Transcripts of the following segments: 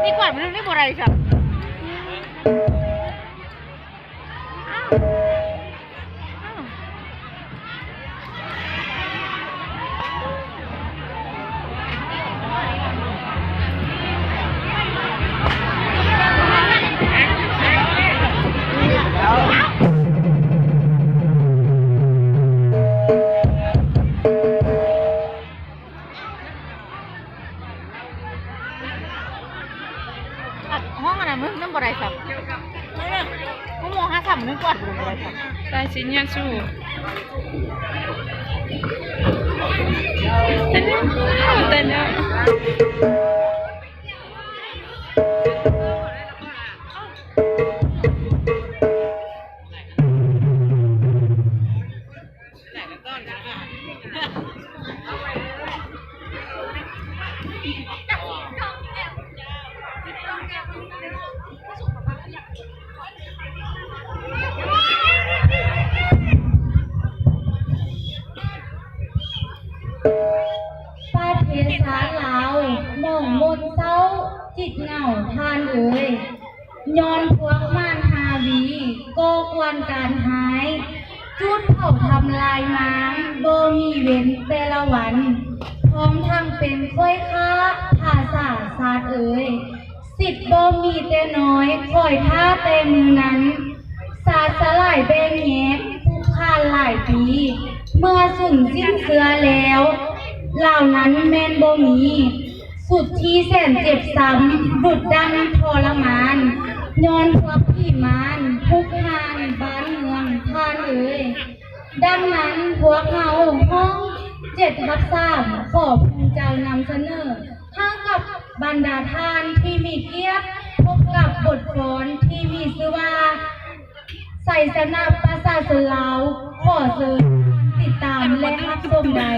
ມີກວາດມັນໄດ້ບໍ່ໄດ້ຊ້ຳ. ອ້າວ ອ້າວ. ຫ້ອງອັນນັ້ນມັນຍັງບໍ່ໄດ້ຊ້ຳ. ຫ້ອງ ຫ້ອງຫ້າສາມມັນຍັງກວາດບໍ່ໄດ້ຊ້ຳ. ຕາຍຊິເຫຍື້ອສູ້. ຕາຍແລ້ວ ຕາຍແລ້ວ. ປະເທດຊາດລາວ ໝອງມົນເສົ້າຈິດເຫງົາທ່ານເອີຍ. ຍ້ອນພວກມານຮາວີກໍ່ກວນການຮ້າຍ, ຈູດເຜົາທຳລາຍມາງ ບໍ່ມີເວັ້ນແຕ່ລະວັນ, ພ້ອມທັງເປັນຂ້ອຍຂ້າພາສາຊາດເອີຍ. ສິດບໍ່ມີແຕ່ນ້ອຍ ຄອຍຖ້າແຕ່ມື້ນັ້ນ, ຊາດສະຫຼາຍແບ່ງແຍກ ຜູກຂາດຫຼາຍປີ, ເມື່ອສູນສິ້ນເຊື່ອແລ້ວ ລາວນັ້ນແມ່ນບໍ່ມີ. ສຸດທີ່ແສນເຈັບຊ້ຳ ດຸດດັ່ງທໍລະມານ, ຍ້ອນພວກຜີມານ ຮຸກຮານບ້ານເມືອງທ່ານເອີຍ. ດັ່ງນັ້ນພວກເຮົາຫ້ອງເຈັດທັບສາມ ຂໍພູມໃຈນຳສະເໜີໃຫ້ກັບບັນດາທ່ານທີ່ມີກຽດ ພົບກັບບົດກອນທີ່ມີຊື່ວ່າ ໄຊຊະນະປະຊາຊົນລາວ. ຂໍເຊີນຕິດຕາມ ແລະ ຮັບຊົມໄດ້.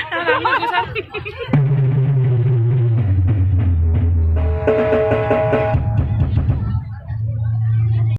ເອົາຫຼັງມືຄືຊັ້ນ.